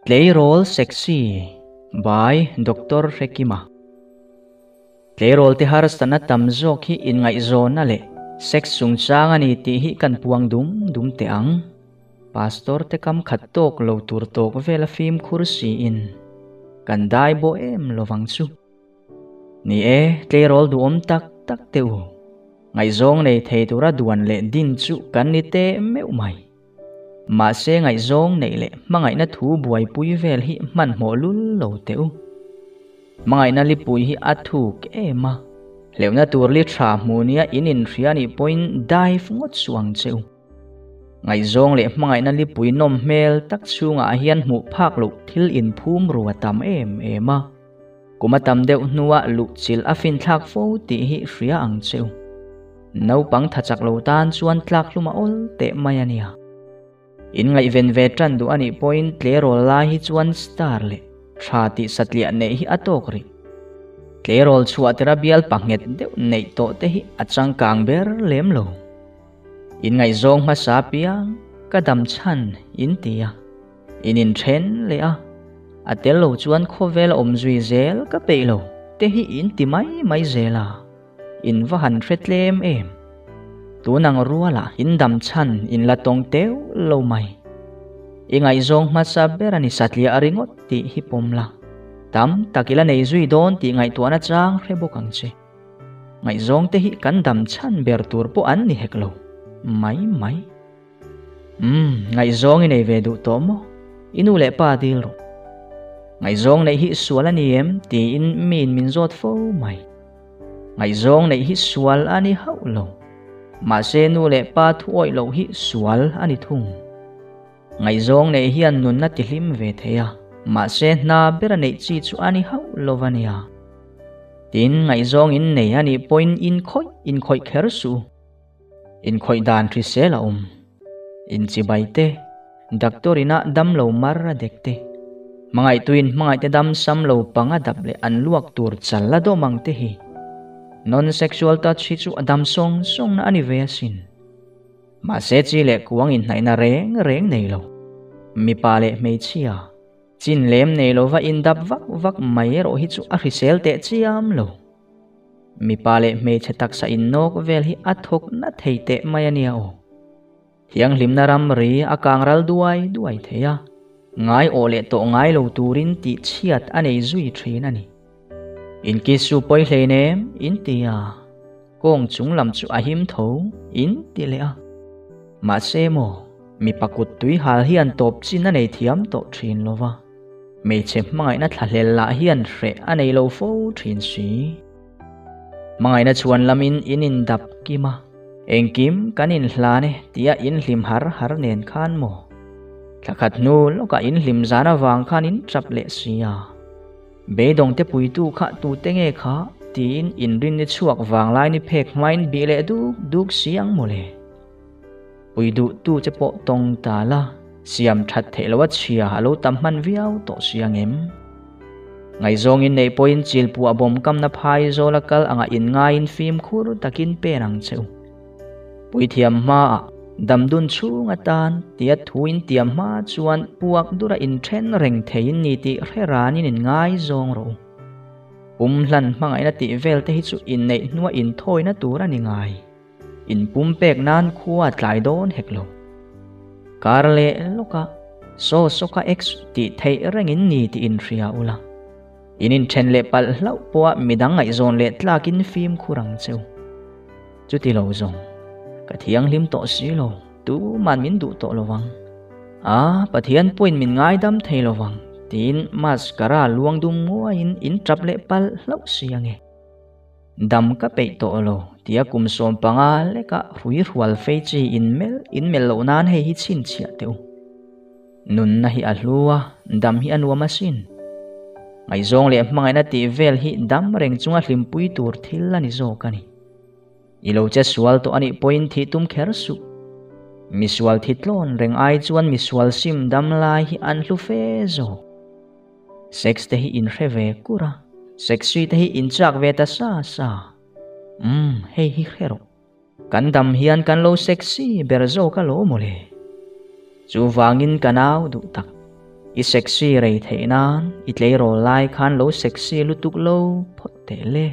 Tleirawl Sexy by Doctor Hrekima Tleirawl te harsatna tam zawk hi inngaihzawnna leh sex chungchang a ni tih hi kan puang dum dum teh ang. Pastor te kam khat tawk lo tur tawk vela fimkhur siin kan dai bawh em lovang chu. Ni e, tleirawl duhawm tak tak teh u. Ngaihzawng nei thei tura duan leh din chu kan ni teh meuh mai. Mahse ngaihzawng neih leh hmangaihna thu buaipui vel hi hmanhmawh lul lo teh u. Hmangaihna lipui hi a thuk em a, hleuhna tur li tha hmuh nia in inhria nih pawhin dive ngawt suh ang che u. Ngaihzawng leh hmangaihna lipui nawm hmel tak chhungah hian hmuh phak loh thil inphum ru a tam em em a. Kum a tam deuh hnuah luhchilh a finthlak fo tih hi hria ang che u. Naupang tha chak lo tan chuan tlak hlum a awl teh mai a nia. In ngaihven ve tan duh a nih pawhin tleirawl lai hi chuan star leh tha tih satliah neih hi a tawk rih. Tleirawl chhuah tera bial panghet deuh neih tawh te hi a changkang ber lem lo. In ngaihzawng hmasa piang ka dam chhan in ti a. In inthen leh a, a tel lo chuan khawvel a awm zui zel ka peih lo te hi in ti mai mai zel a, in va han hre tlem em. Tun ang rualah in dam chhan in la tawng teuh lo mai. I ngaihzawng hmasa ber a ni satliah ringawt tih hi pawm la, tam tak i la nei zui dawn tih ngaihtuahna chang hre bawk ang che. Ngaihzawng te hi kan dam chhan ber tur pawh an ni hek lo mai mai. Umm, ngaihzawng i nei ve duh tawh maw? I nu leh pa dil rawh. Ngaihzawng neih hi sual a ni em? tiin miin min zawt fo mai. Ngaihzawng neih hi sual a ni hauh lo. Mahse nu leh pa thu awih loh hi sual a ni thung. Ngaihzawng neih hian nunna tihlim ve thei a, mahse hna bera neih chi chu a ni hauh lo a nia. Tin, ngaihzawng in nei a nih pawhin inkhawih inkhawih kher suh. Inkhawih dan hrisel a awm. Inchibai te, doctor ina dam lo mar a dek te, hmangaihtuin hmangaihte dam sam lo pang a dap leh an luak tur chal a dawm ang te hi. Non-sexual touch hi chu a dam sawng sawngna a ni ve asin. Mahse chi leh kuang inhnaihna reng reng nei lo. Mipa leh hmeichhia, chin lem nei lova indap vak vak mai erawh hi chu a hrisel teh chiam lo. Mipa leh hmeichhe taksa innawk vel hi a thawk na thei teh mai a nia aw. Thianghlimna ramri a kang ral duai duai thei a, ngai awh leh tawh ngai lo turin tih chhiat a nei zui thin a ni. Inkisu pawi hlein em? In ti a, kawng chung lam chu a him tho in ti leh a. Mahse maw, mipa kut tui hal hian tawp chin a nei thiam tawh thin lo va. Hmeichhe hmangaihna thlahlel lah hian hreh a nei lo fo thin si. Hmangaihna chhuan lamin in indap kim a, engkim kan inhlan e tia in hlim har har nen khan maw? Thla khat hnu lawkah in hlim zan avang khan in tap leh si a. Beidawngte puitu kha tute nge kha tiin inrinni chhuak vanglai ni phek hmain bih leh duk duk si ang mawle. Pui duh tu che pawh tawng ta la, siam that theih loh a chhia a lo tam hman viau tawh si ang em? Ngaihzawng in neih pawhin chilpuah bawm kamna phai zawl a kal angah in ngaiin fimkhur takin pen ang che u. Puithiam hmaah damdun chhung atan tia thu in tiam hma chuan puak dura inthen reng theiin ni tih hre ranin in ngaizawng rawh u. Pum hlan hmangaihna tih vel te hi chu inneih hnua inthawina tur a ni ngai. In pumpek nan khua tlai dawn hek lo. Kar leh lawka saw sawka ex tih theih rengin ni tih in hria ula. In inthen leh palh hlauh pawha midang ngaihzawn leh tlakin fimkhur ang cheu. Chuti lo zawng, ka thianghlim tawh si lo, tuman min duh tawh lovang. A, Pathian pawhin min ngaidam thei lovang, tiin mascara luang dum nguaiin in tap leh palh hlauh si ange. Dam ka peih tawh lo, tia kum 15 lekah hrui hrual fei chi inmelh inmelh loh nan hei hi chhinchhiah teh u. Nunna hi a hlu a, dam hi a nuam asin. Ngaihzawng leh hmangaihna tih vel hi dam reng chunga hlimpui tur thil a ni zawk a ni. I lo che sual tawh a nih pawhin thih tum kher suh. Misual thi tlawn reng ai chuan misual sim dam lai hi an hlu fe zawk. Sex te hi in hre ve kur a, sexy te hi in chak ve ta sa sa. Umm, hei hi hre rawh. Kan dam hian kan lo sexy ber zawk a lo mawle. Chuvangin ka nau duh tak. I sexy rei theih nan i tleirawl lai khan lo sexy lutuk lo phawt teh le.